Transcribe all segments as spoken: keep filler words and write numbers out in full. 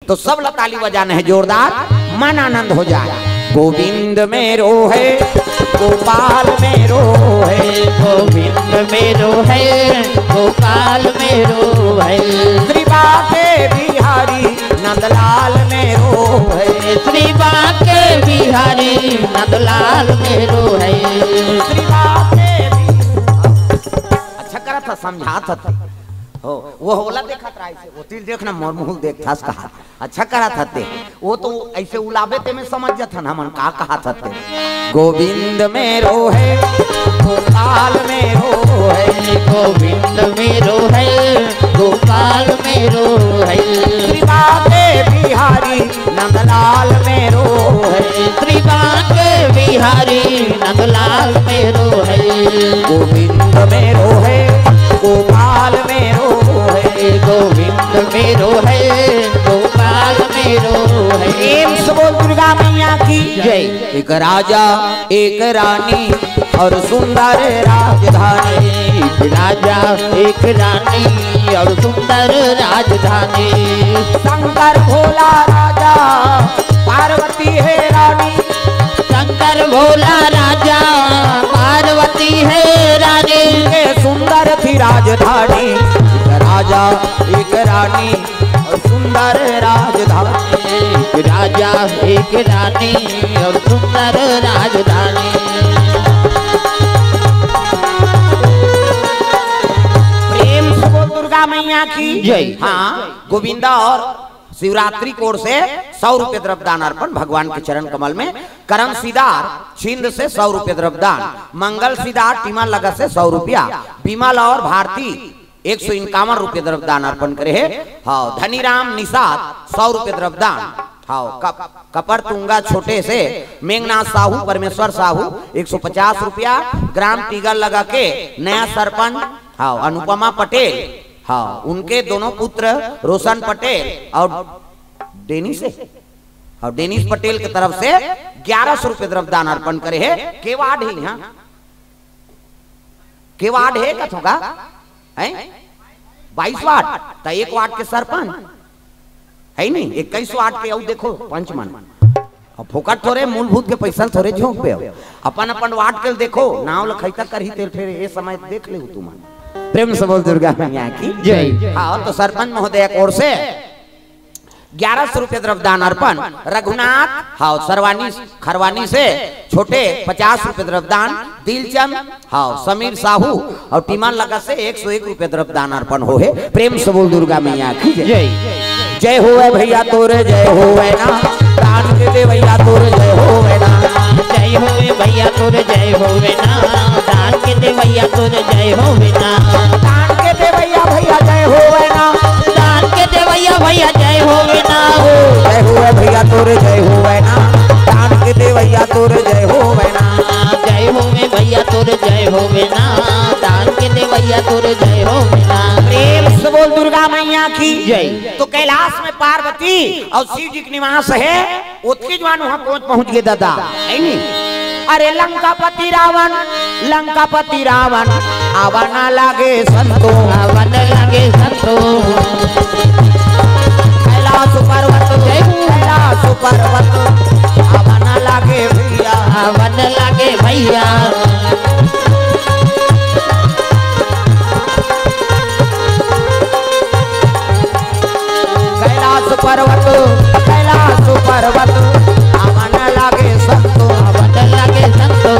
तो सब ला ताली बजाना है जोरदार, मन आनंद हो जाए। गोविंद मेरो है, गोपाल मेरो है, गोविंद मेरो है, गोपाल मेरो है। श्री बांके बिहारी नंदलाल मेरो है। श्री बांके बिहारी नंदलाल मेरो है। श्री बांके बिहारी। अच्छा करा था, समझा था। हो, वो होला देखत रहा इसे, वो तिल देखना, मोर मुंह देख थास कहा। अच्छा करा था ते, वो तो ऐसे उलाबे ते में समझ जाथन हमन का कहा था ते। गोविंद मेरो है, गोपाल मेरो है, गोविंद मेरो है, गोपाल मेरो है। श्री बांके बिहारी नंदलाल मेरो है। श्री बांके बिहारी नंदलाल मेरो है। गोविंद मेरो है, गोपाल मेरो है। गोविंद मेरो है, गोपाल मेरो है। प्रेम से बोल दुर्गा मैया की जय। एक राजा, एक रानी और सुंदर राजधानी। एक राजा, एक रानी और सुंदर राजधानी। शंकर भोला राजा, पार्वती है रानी। शंकर भोला राजा, पार्वती है रानी। के सुंदर थी राजधानी। एक राजा, एक रानी और सुंदर राजधानी। एक राजा, एक रानी और सुंदर राजधानी। प्रेम से बोल दुर्गा मैया की जय। हाँ, गोविंदा और शिवरात्रि कोर से सौ रुपये द्रव्यदान अर्पण भगवान के चरण कमल में। करम सिदार छिंद से सौ रुपये द्रव्यदान, मंगल सिदार टीमा लगत से सौ रुपया, विमल और भारती एक सौ इक्यावन रुपये द्रव्यदान अर्पण करे हे। हाँ, धनीराम निषाद सौ रुपये द्रव्यदान। हाँ, कप-, कपर तुंगा छोटे से मेघनाथ साहू, परमेश्वर साहू एक सौ पचास रुपया, ग्राम टीगर लगा के नया सरपंच, हाँ, अनुपमा पटेल, हाँ, उनके दोनों पुत्र रोशन पटेल और डेनिस है, और डेनिस पटेल के तरफ से ग्यारह सौ रुपये द्रव्यदान अर्पण करे हे। के वार्ड है यहाँ? के वार्ड है कथों का? हैं? बाईस वार्ड, त एक वार्ड के सरपंच है नहीं, इक्कीस वार्ड के अउ देखो पंच मन। अब फोकट थोरे, मूलभूत के पैसा थोरे झोंक पे हो। अपन अपन वार्ड के देखो, नाव लखैता करही तेल फेर, ये समय देख ले तुमन। प्रेम से बोल दुर्गा मैया की जय। हाँ, तो सरपंच महोदय की ओर से ग्यारह सौ रुपये द्रव्यदान अर्पण। रघुनाथ, हाँ, सरवानी, खरवानी से छोटे पचास रुपये द्रव्यदान, दिलचंद, हाँ, समीर साहू और टीमा लगा से एक सौ एक रुपये द्रव्यदान अर्पण हो हे। प्रेम से बोल दुर्गा मैया की जय। जय। जय होवे भैया तोरे जय होवे ना, दान के देवैया तोरे जय होवे ना। जय होवे भैया तोरे जय होवे ना, दान के देवैया तोरे जय होवे ना। दान के देवैया भैया जय होवे ना। दान के देवैया भैया जय होवे ना। ओ, जय होवे भैया तोरे जय होवे ना, दान के देवैया तोरे जय होवे ना। जय होवे भैया तोरे जय होवे ना, दान के देवैया तोरे जय होवे ना। प्रेम से बोल दुर्गा मैया की जय। तो कैलाश में पार्वती और शिव जी के निवास है, ओतकी जुवार उहाँ पहुँच, पहुँच गे दादा, है नी? अरे लंकापति रावण, लंकापति रावण, आवा ना लागे संतो। आवा ना लागे संतो। कैलाश पर्वत, जय हो। कैलाश पर्वत, आवा ना लागे भैया। आवा ना लागे भैया। कैलाश पर्वत, कैलाश पर्वत, आवा ना लागे संतो। आवा ना लागे संतो।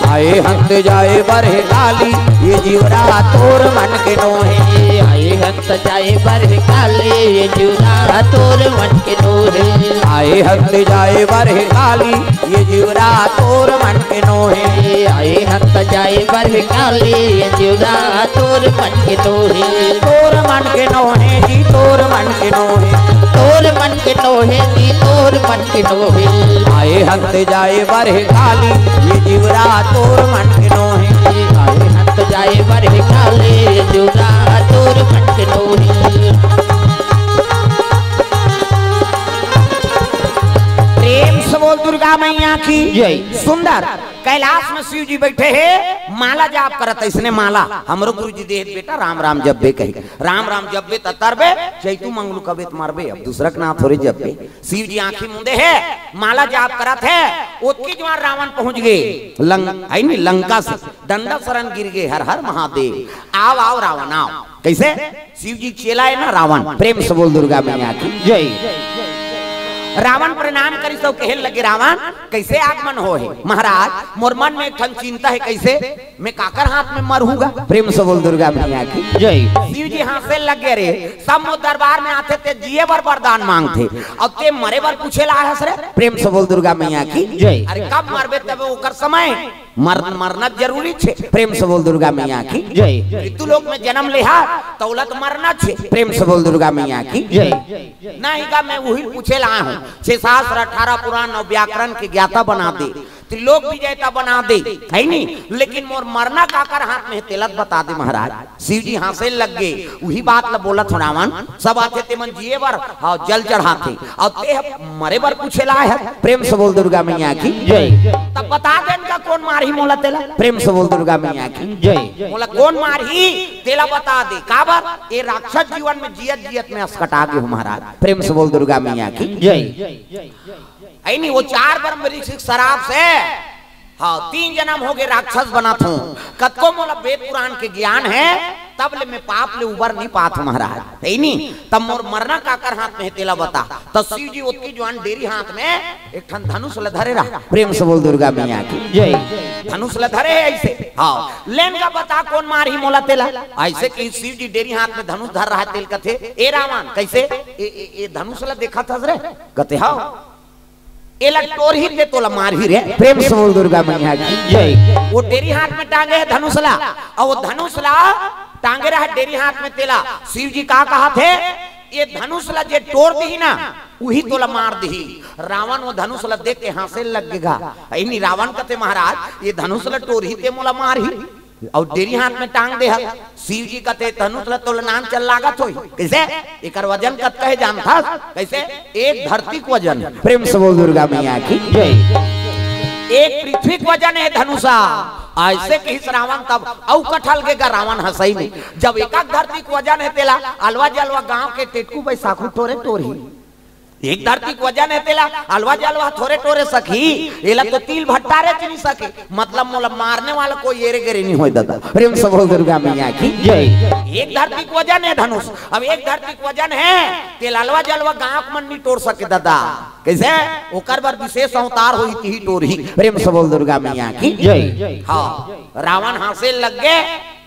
आए हंत जाए बरहे काली, ये जीवरा तोर मन के नोहे। आए हंत जाए बरहे काली, ये जीवरा तोर मन के नोहे। आए हंत जाए बरहे काली, ये जीवरा तोर मन के नोहे। आए हंत जाए बरहे काली, ये जीवरा तोर मन के नोहे। तोर मन के नोहे जी, तोर मन के नोहे। तोर मन के नोहे जी, तोर मन के नोहे। आए हंत जाए बरहे काली, ये जीवरा तोर मन के नोहे। आए हंत जाए बरहे काली, ये जीवरा तोर मन के नोहे। प्रेम से बोल दुर्गा मैया की जय। सुंदर कैलाश में शिव जी बैठे हैं। माला जाप करत अइसने माला, हमरो गुरुजी देहे बेटा, राम राम जपबे कहि। राम राम जपबे त तरबे, चैतू मंगलू कबे त मरबे, अब दूसरा के नाम थोरे जपबे। शिव जी आँखी मूंदे हे, माला जाप करत हे, ओतकी जुवार रावण पहुँच गे लंक-, हइ नी, लंका से। दंडा सरन गिर गे, हर हर महादेव। आव, आव रावण, आव। कइसे? शिव जी चेला हे ना रावण। प्रेम से बोल दुर्गा मैया की। जय। रावण प्रणाम करिस अउ कहे लगे, रावण, कइसे आगमन होहे? महाराज, मोर मन में एक ठन चिंता हे, कइसे? मैं काकर हाथ में मरहूँगा? प्रेम से बोल दुर्गा मैया की। जय। शिव जी हाँसे लगे, रे, सब मोर दरबार में आथे ते जिए बर वरदान मांगथे, अउ ते मरे बर पूछे ला हस रे? प्रेम से बोल दुर्गा मैया की। जय। अरे, कब मरबे तबे ओकर समय, मर-, मरना जरूरी छे। प्रेम से बोल दुर्गा मैया की। जय। मृत्यु लोक में जन्म लेहा त ओला त मरना छे। प्रेम से बोल दुर्गा मैया की। जय। नहीं का, मैं उही पूछे ला हूँ, छे शास्त्र, अठारह पुराण अउ व्याकरण के ज्ञाता बना दे, त्रिलोक विजेता बना दे, हइ नी? लेकिन मोर मरना काकर हाथ में हे, तेला त बता दे महाराज। शिव जी हाँसे लग गे, उही बात ल बोलत हो रावण, सब आथे ते मन जिए बर, हाँ, जल चढ़ाथे, अउ ते ह मरे बर पूछे ला हे। प्रेम से बोल दुर्गा मैया की। जय। तब बता देन का कोन मारही मोला तेला? प्रेम से बोल दुर्गा मैया की। जय। मोला कोन मारही तेला बता दे, काबर ए राक्षस जीवन में जियत जियत में असकटा गे हूँ महाराज। प्रेम से बोल दुर्गा मैया की। जय। हइ नी, ओ चार ब्रह्म ऋषि के सराप से, हाँ, तीन जनम हो गे राक्षस बनत हूँ, कतको मोला वेद पुराण के ज्ञान हे, तब ले मैं पाप ले उबर नहीं पात हूँ महाराज। हइ नी, तब मोर मरना काकर हाथ में हे तेला बता। त शिव जी ओतकी जुवार डेरी हाथ में एक ठन धनुष ल धरे रहा। प्रेम से बोल दुर्गा मैया की। जय। धनुष ल धरे हे अइसे, हाँ, लेन का बता कोन मारही मोला तेला। अइसे कहिस शिव जी डेरी हाथ में धनुष धर रहा हे, तेला कथे, ए रावण, कइसे? ए, ए, ए धनुष ल देखत हस रे? कथे, हाँ। एला टोरही ते तोला मारही रे। प्रेम से बोल दुर्गा मैया की। जय। ओ डेरी हाथ में टांगे हे धनुष ला, अउ ओ धनुष ला टांगे रहा डेरी हाथ में तेला। शिव जी का कहत हे, ए धनुष ला जे टोर दिही ना, उही तोला मार दिही। रावण ओ धनुष ला देख के हाँसे लग गे गा। हइ नी, रावण कथे, महाराज, ए धनुष ला टोरही ते मोला मारही, अउ डेरी हाथ में टांग दे हस। शिव जी कथे, धनुष ल तोला नानचन लागत होही। कइसे? एकर वजन कतका हे जानथस? कइसे? एक धरती के वजन। प्रेम से बोल दुर्गा मैया की। जय। एक पृथ्वी के वजन हे धनुषा। अइसे कहिस रावण, तब अउ कठल गे गा रावण हाँसई में। जब एकक धरती के वजन हे तेला अलवा जलवा गांव के टेटकू बैसाखू टोरे टोरही। एक धरती के वजन हे तेला अलवा जलवा थोरे टोरे सकही, एला तो तिल भट्टा रेच नहीं सके। मतलब मोला मारने वाला कोई एरे गेरे नहीं होय दादा। प्रेम से बोल दुर्गा मैया की। जय। एक धरती के वजन हे धनुष, अब एक धरती के वजन हे, तेला अलवा जलवा गांव के मन नहीं टोर सके दादा। कइसे? ओकर बर विशेष अवतार होही, तिही टोरही। प्रेम से बोल दुर्गा मैया की। जय। हाँ, रावण हाँसे लग गे,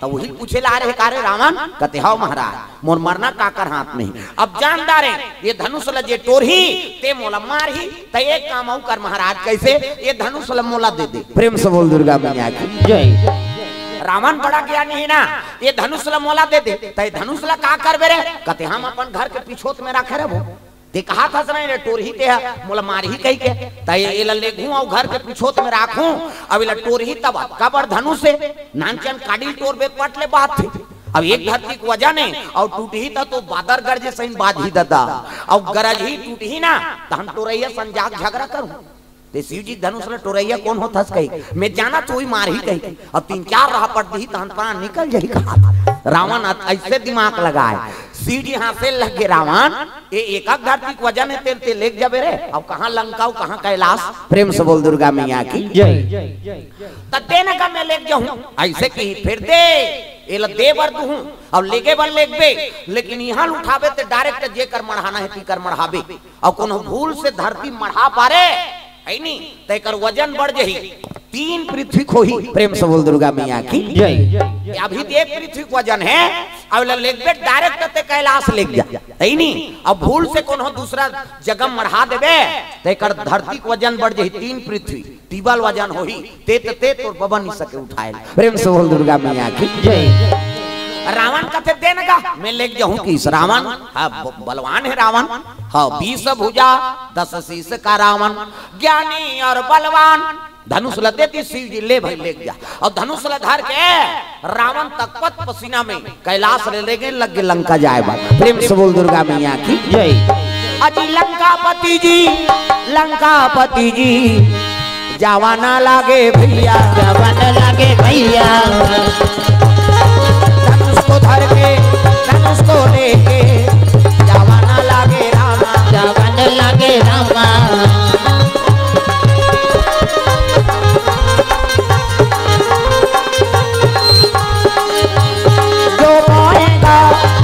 त उही पूछे ला रहे, का रे रावण? कथे, हव महाराज, मोर मरना काकर हाथ में हे। अब जान डारेंव, ए धनुष ल जे टोरही, ते मोला मारही, त एक काम अउ कर महाराज, कइसे? ए धनुष ल मोला दे दे। प्रेम से बोल दुर्गा मैया की। जय। रावण बड़ा ज्ञानी हे ना, ए धनुष ल मोला दे दे, त ए धनुष ल का करबे रे? कथे, हम अपन घर के पिछोत में राखे रहबो। ते कहत हस नहीं रे टोरही ते ह, मोला मारही कहिके। त ए-, एला लेगहूं अउ घर के पिछोत में राखहूं, अब एला टोरही तब काबर धनुष हे, नानचन काड़ी ल टोरबे पट ले बात हे। अब एक धरती के वजन हे, अउ टूटही त तो बादर गरजे सही बाजही ददा, अउ गरजही टूटही ना, त हम टोरइया संग जाके झगरा करहूं। ते शिव जी धनुष ल टोरइया कोन होथस कही, मैं जानत हों ओही मारही कही। अब तीन चार राहपट दिही तहन प्राण निकल जाही कहा। रावण अत-, अइसे दिमाग लगाय। शिव जी हाँसे लग गे, रावण, ए एकक धरती के वजन हे, तेला ते लेग जाबे रे। अब कहाँ लंका अउ कहाँ कैलाश? प्रेम से बोल दुर्गा मैया की। जय। त ते न का मैं लेग जाहूं, अइसे कही फेर दे, एला दे बर दुहूं, अउ लेगे बर लेगबे, लेकिन इहां ल उठाबे ते direct जेकर मढ़ाना हे, तीकर मढ़ाबे। अउ कोनो भूल से धरती मढ़ा पारे, हइ नी, त एकर वजन बढ़ जही, तीन पृथ्वी के होही। प्रेम से बोल दुर्गा मैया की। जय। अभी त एक पृथ्वी के वजन हे, अउ एला लेगबे direct ते कैलाश लेग जा, हइ नी। अब भूल से कोनो दूसरा जगह मढ़ा देबे, त एकर धरती के वजन बढ़ जही, तीन पृथ्वी। टिबल वजन होही, ते त ते तोर बबा नहीं सके उठाय ल। प्रेम से बोल दुर्गा मैया की। जय। रावण कथे, दे न गा, मैं लेग जाहूं। कहिस रावण, हाँ, ब-, बलवान हे रावण, हाँ, बीस भुजा, दस शीश का रावण, ज्ञानी अउ बलवान। धनुष ल दे दिस शिव जी, ले भई लेग जा। अउ धनुष ल धर के रावण तकपत पसीना में कैलाश ले लेगे लग गे लंका जाय बर। प्रेम से बोल दुर्गा मैया की। जय। अजी लंकापति जी, लंकापति जी, जावा ना लागे भैया, जावा ना लागे भैया। धनुष को धर के, धनुष को लेके, जावा ना लागे रामा, जावा ना लागे रामा। जो बोएगा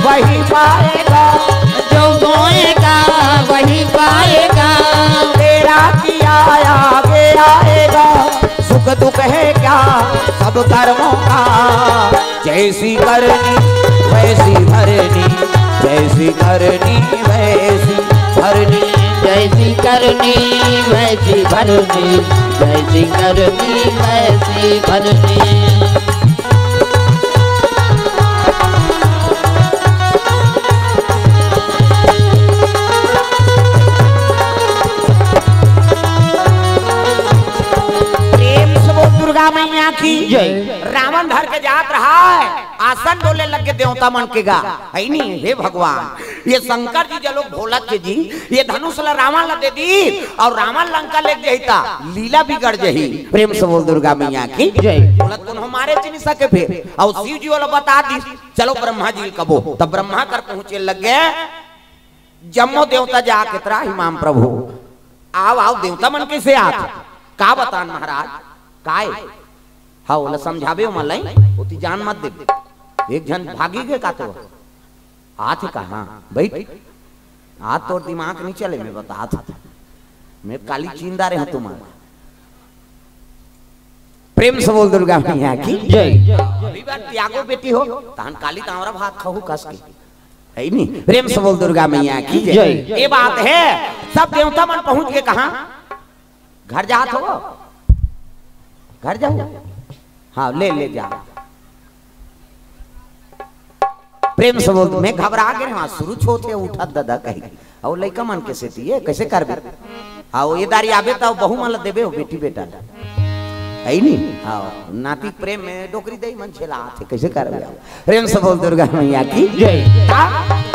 वही पाएगा, जो बोएगा वही पाएगा। तेरा किया आगे आएगा, सुख दुख है क्या सब कर्मों का। जैसी करनी वैसी भरनी, जैसी करनी वैसी भरनी। जैसी करनी वैसी भरनी, जैसी करनी वैसी भरनी। प्रेम से बोल दुर्गा मैया की जय। रावण धर के जात रहा है, आसन डोले लग गे देवता मन के गा, है नी? हे भगवान, ये शंकर जी जो लोग भोलत के जी, ये धनुष ला रावण ला दे दी और रावण लंका ले जही ता लीला बिगड़ जही। प्रेम से बोल दुर्गा मैया की जय। भोलत कोनो मारे च नी सके फिर, और शिव जी वाला बता दी, चलो ब्रह्मा जी कबो। तब ब्रह्मा कर पहुंचे लग गे, जम्मो देवता जाके त्राहि माम प्रभु। आव, आव, देवता मन कइसे आत? का बतान महाराज? काय? हाँ, ओला समझाबे ओमा लई, ओती जान मत देबे। एक झन भागी गे का तो? आत हे का? हाँ, बइठ। आज तोर दिमाग नहीं चले, मैं बतात हूँ। मैं काली चीन डारे हूँ तुम्हारा। प्रेम से बोल दुर्गा मैया की जय। अभी बार त्यागो बेटी हो, तहन काली तांवरा भात खाहू कस के। है नी? प्रेम से बोल दुर्गा मैया की जय। जय। ये बात है, सब देवता मन पहुंच के कहा, घर जात हो, घर जाओ। हाँ, ले, ले जा। प्रेम से बोल, मैं घबरा गे रहा, शुरू छोटे उठत दादा कही। अउ लइका मन के सेती ये कइसे करबे? अउ ये दारी आबे त बहू मन ल देबे हो बेटी बेटा ल। है नी? हाँ, नाती प्रेम में डोकरी दई मन छेला आथे, कइसे करबे? प्रेम से बोल दुर्गा मैया की जय। का?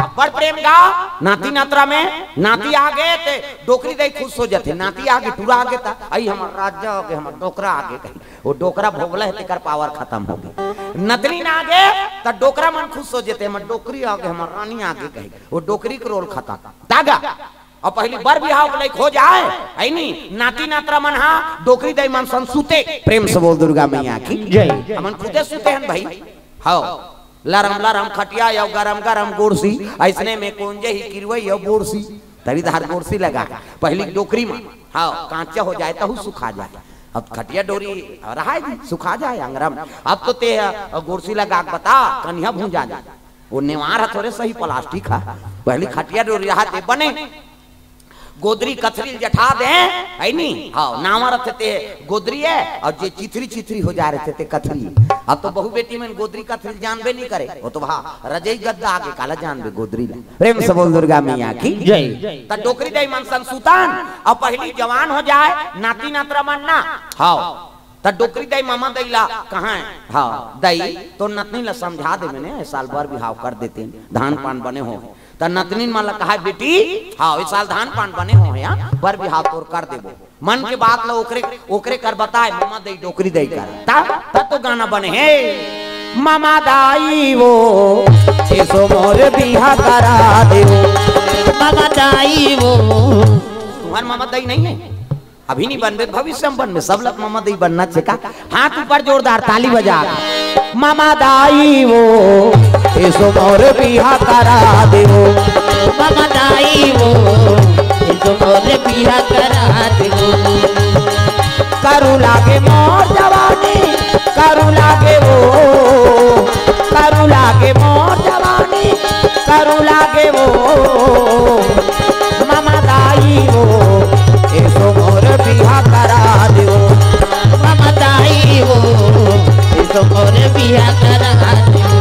अब्बड़ प्रेम गा, नाती नतरा में, नाती आगे ते डोकरी दई खुश हो जाथे, नाती आगे टूरा आगे त, आई हमर राजा आगे, हमर डोकरा आगे कही। वो डोकरा भोगला है, तेकर पावर खतम हो गे। नतनी ना आगे, त डोकरा मन खुश हो जेते, हमर डोकरी आगे, हमर रानी आगे कही। वो डोकरी के रोल खतम। तागा, अउ पहिली बर बिहाव के लइक हो जाए, है नी? नाती नातरा मन हा, डोकरी दई मन सन सुते। प्रेम से बोल दुर्गा मैया की जय। हमन खुदे सुते हन भाई। हव, लरम लरम खटिया अउ गरम गरम गोरसी, अइसने में कोंजे ही किरवई अउ बोरसी। तरी धार गोरसी लगा, पहिली डोकरी मन, हव, कांचा हो जाए तहू सुखा जाए। अब खटिया डोरी रहाय जी, सुखा जाए अंगरम। अब तो ते, अ, गोरसी लगा के बता, कनिहा भूंजा जाए। वो नेवार ह थोरे सही प्लास्टिक ह। पहिली खटिया डोरी रहा ते बने। गोदरी कथरी ल जठा दे, है नी? हाँ, नावा रथे ते गोदरी है, अउ जे चिथरी चिथरी हो जा रहे थे ते कथरी। अब तो बहू बेटी मन गोदरी कथरी ल जानबे नहीं करे, वो तो वहाँ रजई गद्दा आगे काला जानबे गोदरी ला। प्रेम से बोल दुर्गा मैया की जय। त डोकरी दई मन सन सुतन, अउ पहिली जवान हो जाए, नाती नातरा मन ना। हाँ, त डोकरी दई ममा दई ला कहाँ है? हाँ, दई तो नतनी ला समझा दे मैंने, ए साल बर बिहाव कर देते, धान पान बने हो। त नतनी मन ला कहा, बेटी, हाँ, ए साल धान पान बने हो या, बर बिहाव तोर कर देबो। मन के बात ला ओकरे, ओकरे कर बताए, ममा दई डोकरी दई कर। त, त तो गाना बने हे, ममा दाई वो, एसो मोर बिहा करा देवो। ममा दाई वो। तुम्हार ममा दई नहीं है? अभी नहीं बनबे, भविष्य में बनबे, सब लक ममा दई बनना छेका। हाथ ऊपर जोरदार ताली बजा। ममा दाई वो, एसो मोर बिहा करा देवो। ममा दाई वो, एसो मोर बिहा करा देवो। करू लागे मोर जवानी, करू लागे वो, करू लागे मोर जवानी, करू लागे वो। ममा दाई वो, एसो मोर बिहा करा देवो। ममा दाई वो, एसो मोर बिहा करा देवो।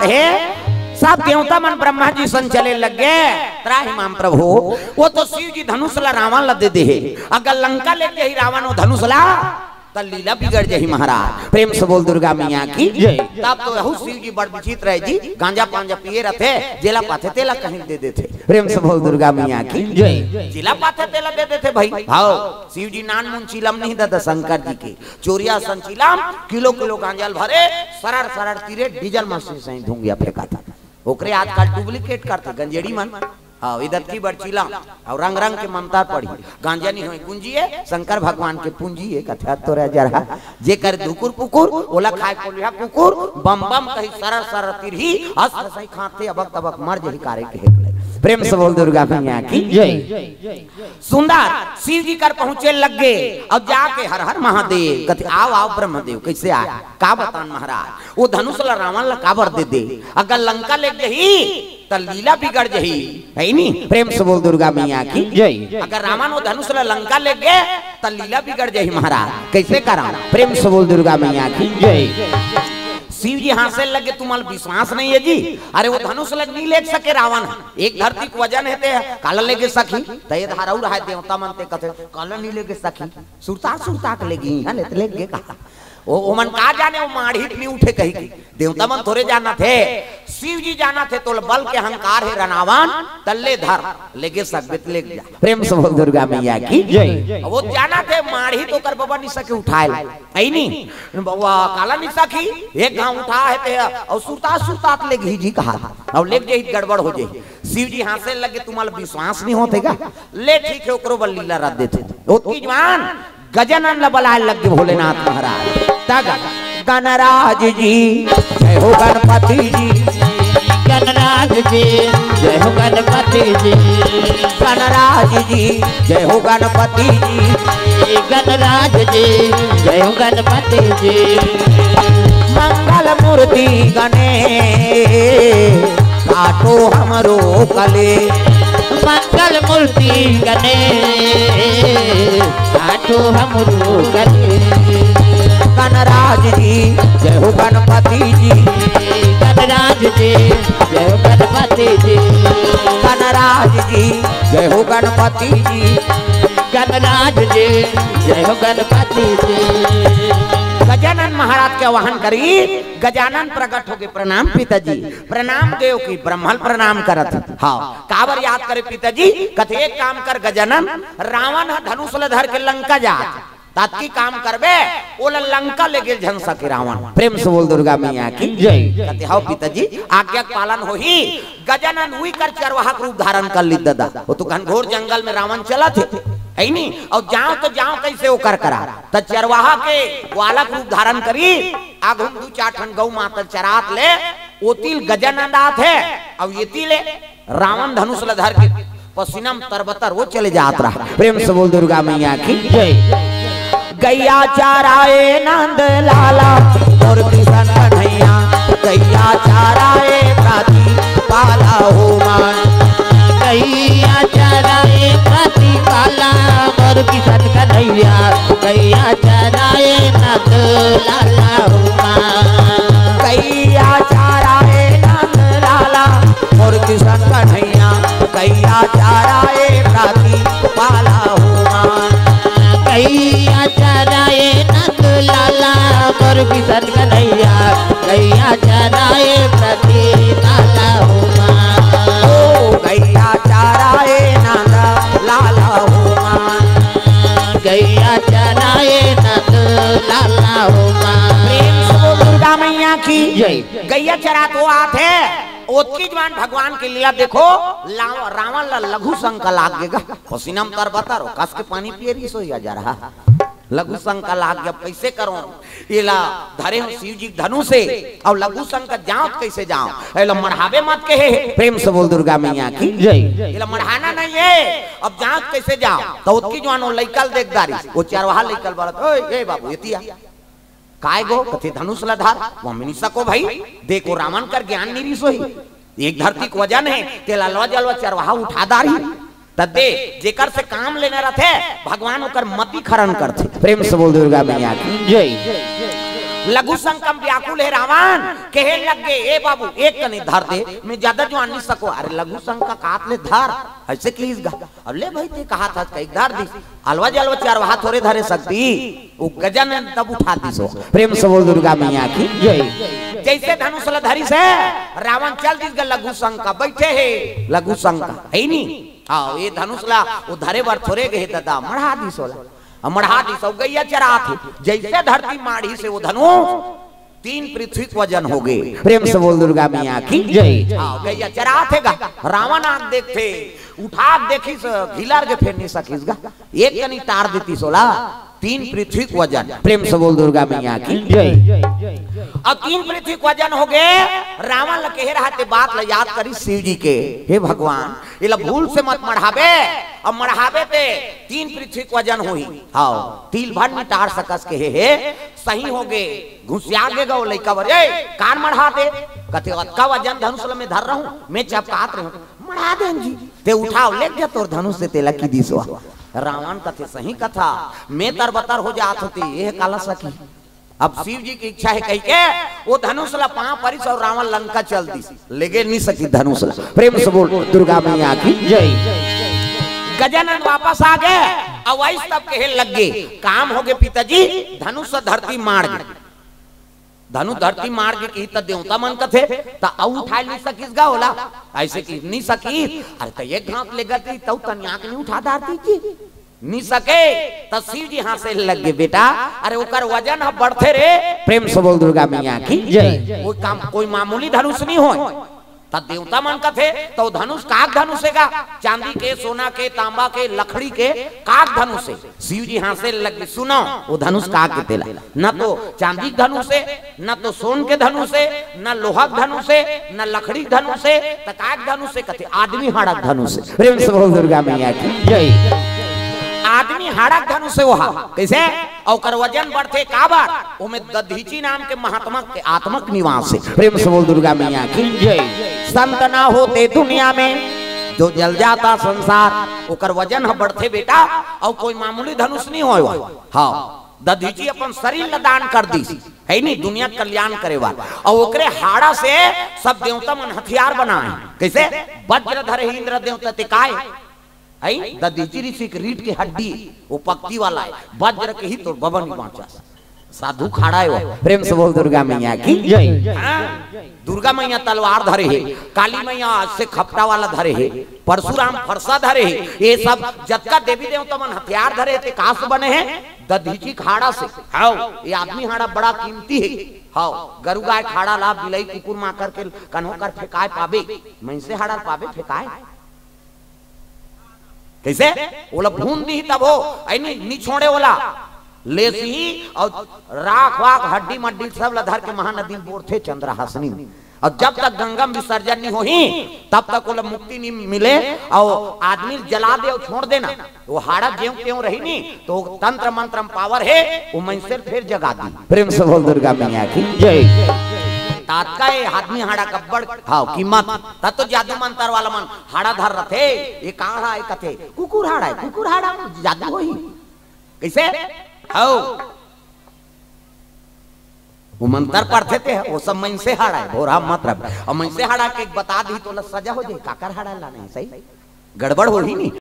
हे, सब देवता मन ब्रह्मा जी सन चले लग गे। त्राहि माम प्रभु, वो तो शिव जी धनुष ला रावण ला दे दे हे। अगर लंका ले जाही रावण वो धनुष ला, त लीला बिगड़ जाही महाराज। प्रेम से बोल दुर्गा मैया की जय। तब तो यहू शिव जी बड़ विचित्र हे जी, गांजा पांजा पिए रथे, जेला पाथे तेला कहीं दे देथे। प्रेम से बोल दुर्गा मैया की जय। जेला पाथे तेला दे देथे भाई। हाव, शिव जी नान मुन चिलम नहीं दादा शंकर जी के, चोरिया सन चिलम, किलो किलो गांजा ल भरे, सरर सरर तीरे, डीजल मशीन से ही धुंगिया फेंकाथे। ओकरे आजकल डुप्लीकेट करथे गंजेड़ी मन। हाँ, इदतकी बड़ चिलम, अउ रंग रंग के मंतर पढ़ी। गांजा नहीं होय गुंजिए, शंकर भगवान के पूंजी ए, कथे तोरा जरा। जे कर दुकुर पुकुर, ओला खाए कोलिहा कुकुर, बम बम कही सरर सरर तिरही, अस सही खाते अबक तबक मर जही कारे के हेकले। प्रेम से बोल दुर्गा मैया की जय। सुंदर शिव जी कर पहुंचे लग गे, अउ जाके हर हर महादेव कथे, "आव, आव ब्रह्मदेव, कइसे आय?" का बतान महाराज, वो धनुष ला रावण ला काबर दे दे? अगर लंका ले जाही, त लीला बिगड़ जाही, हे नी? प्रेम से बोल दुर्गा मैया की जय। अगर रावण वो धनुष ला लंका ले गे, त लीला बिगड़ जाही महाराज। कइसे करा? प्रेम से बोल दुर्गा मैया की जय। शिव जी हाँसे लग गे, "तुम्हाल विश्वास नहीं हे जी? अरे वो धनुष ला नहीं ले सके रावण, एक धरती के वजन हे ते, काला लेगे सखी?" त ये धारा उड़ा हे देवता मन ते कथे, "काला नहीं लेगे सखी, सुरता सुरता के लेगी, हाँ, ले, लेगे कहा।" वो, वो मन का जाने, वो माढ़ी नहीं उठे कही की। देवता मन थोरे जानथे, शिव जी जानथे, तोला बल के अहंकार हे रनावन, तल्ले धर, लेगे सकबे त लेग जा। प्रेम से बोल दुर्गा मैया की जय। वो जानथे, माढ़ी तो कर बबा नहीं सके उठाए ला। हे नी? बबा काला नहीं सकी, एक घाव उठा हे ते, अउ सुरता सुरता त लेगही जी कहा, अउ लेग जाही त गड़बड़ हो जाही। शिव जी हाँसे लग गे, "तुम्हाल विश्वास नहीं होथे का? ले ठीक हे, ओकरो बर लीला रच देथे।" ओतकी जुवार गजानन ला बलाए लग गे भोलेनाथ महाराज। तब गणराज जी, जय हो गणपति जी। गणराज जी, जय हो गणपति जी। गणराज जी, जय हो गणपति जी। गणराज जी, जय हो गणपति जी। मंगल मूर्ति गणेश, काटो हमरो कलेश। मंगल मूर्ति गणेश, काटो हमरो कलेश। गणराज जी, जय हो गणपति जी। गणराज जी, जय हो गणपति जी। गणराज जी, जय हो गणपति जी। गणराज जी, जय हो गणपति जी। गजानन महाराज के आवाहन करी, गजानन प्रकट हो गे, "प्रणाम पिताजी।" प्रणाम देव की, ब्रह्मल प्रणाम करत हे। हाँ, काबर याद करे पिताजी? कथे, "एक काम कर गजानन, रावण ह धनुष ल धर के लंका जात, तातकी काम करबे, ओला लंका ले गेल झन सके रावण।" प्रेम से बोल दुर्गा मैया की जय। कथे, "हव पिताजी, आज्ञा के पालन होही।" गजानन उही कर चरवाहा के रूप धारण कर ली दादा। वो तो घनघोर जंगल में रावण चलत हे, हे नी? अउ जाव तो जाव कइसे ओकर करा? त चरवाहा के ग्वाला के रूप धारण करी, आघू म दू चार ठन गऊ माता चरात ले, ओती ले गजानन आत हे, अउ एती ले रावण धनुष ल धर के पसीना म तरबतर वो चले जात रहा। प्रेम से बोल दुर्गा मैया की जय। गैया चराए नंद लाला, मोर किशन कन्हैया। गैया चराए प्रति पाला हो मान। गैया चराए प्रति पाला, मोर किशन कन्हैया। गैया चराए नंद लाला हो मान। गैया चराए नंद लाला, मोर किशन कन्हैया। गैया चराए प्रति पाला हो मान। गैया चराए नंद लाला, मोर किशन कन्हैया। गैया चराए प्रति पाला हो मान। ओ गैया चराए नंद लाला हो मान। गैया चराए नंद लाला हो मान। प्रेम से बोल दुर्गा मैया की जय। गैया चरात वो आत हे, ओतकी जुवार भगवान के लीला देखो, ला-, रावण ला लघु शंका लाग गे गा। पसीना म तरबतर हो, कस के पानी पिए रहिस हो या जरहा। लघु शंका लाग गे, अब कइसे करो? एला धरे हो शिव जी के धनुष हे, अउ लघु शंका जाव त कइसे जाव? एला मढ़ाबे मत कहे हे। प्रेम से बोल दुर्गा मैया की जय। एला मढ़ाना नहीं हे, अब जाव त कइसे जाव? त ओतकी जुवार वो लइका ल देख डारिस, वो चरवाहा लइका ल बोलत, "ओए, ए बाबू, एती आ।" "काय गो?" कथे, "धनुष ल धर।" "वो मिनी सको भाई, देखो रावण कर ज्ञान नहीं रिस होही, एक धरती के वजन हे, तेला लवा जलवा चरवाहा उठा डारही।" त दे, जेकर से काम लेना रथे, भगवान ओकर मति खरन करथे। प्रेम से बोल दुर्गा मैया की जय। लघु शंका म व्याकुल हे रावण, कहे लग गे, "ए बाबू, एक कनी धर दे, मैं ज्यादा जुआन नहीं सको।" अरे लघु शंका कात ले धर, ऐसे किहिस गा। अब ले भाई, ते कहा था, कई धर दिस। अलवा जलवा चरवाहा थोरे धरे सकती, वो गजानन तब उठा दिस हो। प्रेम से बोल दुर्गा मैया की जय। जैसे धनुष ल धरिस हे, रावण चल दिस गा लघु शंका, बैठे हे लघु शंका, हे नी? हाँ, ये धनुष ला वो धरे बर थोरे गे हे ददा, मढ़ा दिस ओला। अब मढ़ा दिस, अउ गैया चरात हे। जैसे धरती माढ़िस हे वो धनुष, तीन पृथ्वी के वजन हो गे। प्रेम से बोल दुर्गा मैया की जय। हाँ, गैया चरात हे गा। रावण आके देखथे, उठा के देखिस, घिलर गे, फेर नहीं सकिस गा। एक कनी टार देतिस ओला, तीन पृथ्वी के वजन। प्रेम से बोल दुर्गा मैया की जय। अब तीन पृथ्वी के वजन हो गे। रावण ल कहे रहा ते बात ल याद करिस शिव जी के, "हे भगवान, एला भूल से मत मढ़ाबे, अब मढ़ाबे ते तीन पृथ्वी के वजन होही।" हाँ, तिल भर नहीं टार सकस, कहे हे, सही हो गे, घुसिया गे गा लइका बर, "ए, कान मढ़ा दे।" कथे, "अतका वजन धनुष ल मैं धर रहूं, मैं चपकात रहूं, मढ़ा देन जी।" ते उठाव, लेग जा तोर धनुष से, तेला कि दिस हो। रावण कथे, "सही कथा, मैं तरबतर हो जात होती, ये काला सकी।" अब शिव जी की इच्छा हे कहिके वो धनुष ला पांव परिस अउ रावण लंका चल दिस, लेगे नहीं सकी धनुष ला। प्रेम से बोल दुर्गा मैया की जय। गजानन वापस आ गे, अउ आइस तब कहे लग गे, "काम हो गे पिताजी, धनुष धरती माढ़ गे।" धनुष धरती माढ़ गे किही त देवता मन कथे, "त अउ उठाय नहीं सकिस गा ओला, ऐसे कि नहीं सकिस।" अरे त एक घात लेगत रही, तउ तनिया के नहीं उठा डारती जी, नहीं सके। त शिव जी हांसे लग गे, "बेटा, अरे ओकर वजन ह बढ़थे रे।" प्रेम से बोल दुर्गा मैया की जय। कोई काम, कोई मामूली धनुष नहीं होय। त देवता मन कथे, त वो धनुष काक धनुष हे गा? चांदी के, सोना के, तांबा के, लकड़ी के, काक धनुष हे। शिव जी हांसे लग गे, "सुनो, वो धनुष काक हे तेला, न तो चांदी के धनुष हे, न तो सोन के धनुष हे, न लोहा के धनुष हे, न लकड़ी के धनुष हे, त काक धनुष हे?" कथे, "आदमी हाड़ा के धनुष हे।" प्रेम से बोल दुर्गा मैया की जय। आदमी हाड़ा के धनुष हे वो हा। कैसे? अउ ओकर वजन बढ़थे, काबर? ओमे दधीचि नाम के महात्मा के आत्मा के निवास हे। प्रेम से बोल दुर्गा मैया की जय। "संत ना होते दुनिया में, जो जल जाता संसार।" ओकर वजन ह बढ़थे बेटा, अउ कोई मामूली धनुष नहीं होय वो। हाँ, दधीचि अपन शरीर ला दान कर दिस, हे नी, दुनिया के कल्याण करे बर। अउ ओकरे हाड़ा से सब देवता मन हथियार बनाए। कैसे? वज्र धरे हे इंद्र देवता, ते काय? हे दधीचि ऋषि के रीढ़ के हड्डी, वो पक्की वाला हे, वज्र के ही तोर बबा नहीं बांचस। साधु खड़ा हे वो। प्रेम से बोल दुर्गा मैया की जय। हाँ, दुर्गा मैया तलवार धरे हे, काली मैया से खपटा वाला धरे हे, परशुराम फरसा धरे हे। ये सब जतका देवी देवता मन हथियार धरे हे, ते का से बने हे? दधीचि के हाड़ा से। हाँ, ये आदमी हाड़ा बड़ा कीमती हे। हाँ, गरु गाय के हाड़ा ला बिलई कुकुर माकर के कन्हो कर फेंकाय पाबे, मइनसे हाड़ा ल पाबे फेंकाय? कैसे? ओला भून दिही तब हो, ऐ नी, नी छोड़े ओला। लेसही अउ राख वाख, हड्डी मड्डी सब ला धर के महानदी में बोरथे चंद्रहासिनी में। अउ जब तक गंगा में विसर्जन नहीं होही, तब तक ओला मुक्ति नहीं मिले। अउ आदमी ल जला दे अउ छोड़ देना, वो हाड़ा जेव तेव रही नी, तो तंत्र मंत्र में पावर हे, वो मइनसे ल फेर जगा दी। प्रेम से बोल दुर्गा मैया की जय। तातका ये आदमी हाड़ा कब्बड़, हाँ, कीमत। तब तो जादू मंत्र वाला मन हाड़ा धर रथे, ये का हाड़ा हे कथे, कुकुर हाड़ा हे, कुकुर हाड़ा में जादू होही। कैसे? हौ। वो मंत्र पढ़थे ते, वो सब मइनसे हाड़ा हे, भोरा मत रह। अउ मइनसे हाड़ा के बता दी तो ला सजा हो जाए, काकर हाड़ा ला नहीं सही? गड़बड़ होही नी।